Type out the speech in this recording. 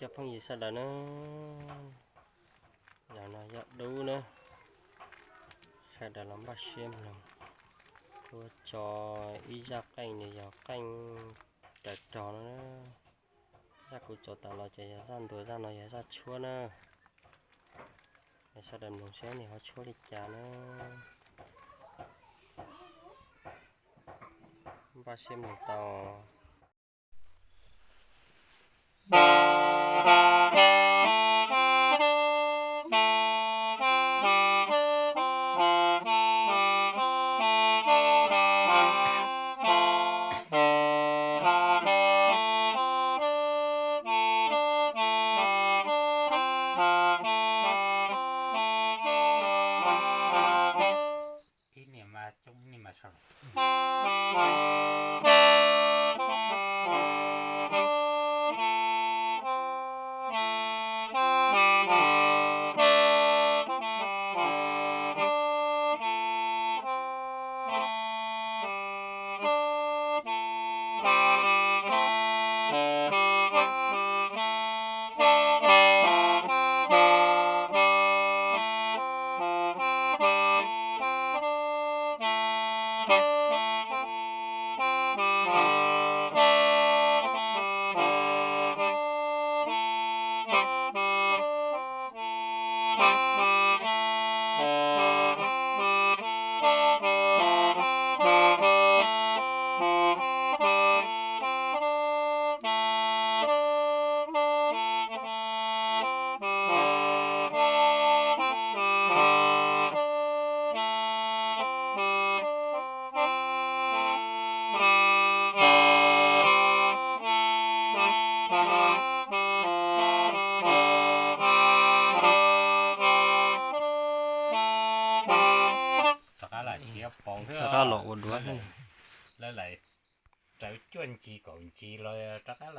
Cov phooj ywg sawv daws na, yog no yog dub na, sawv daws los npaj siab mloog. Kuv tso ib zaj qeej, nws yog qeej raws rog no. Zaj kuv tso tas los ces yog zaj ntuas, zaj no yog zaj tshuab na. Sawv daws mloog seb nws ho tshuab li cas na. Npaj siab mloog tau. Rov qab los ua duab, lawv lam rawv cuaj ncig kaum ncig los rov qab los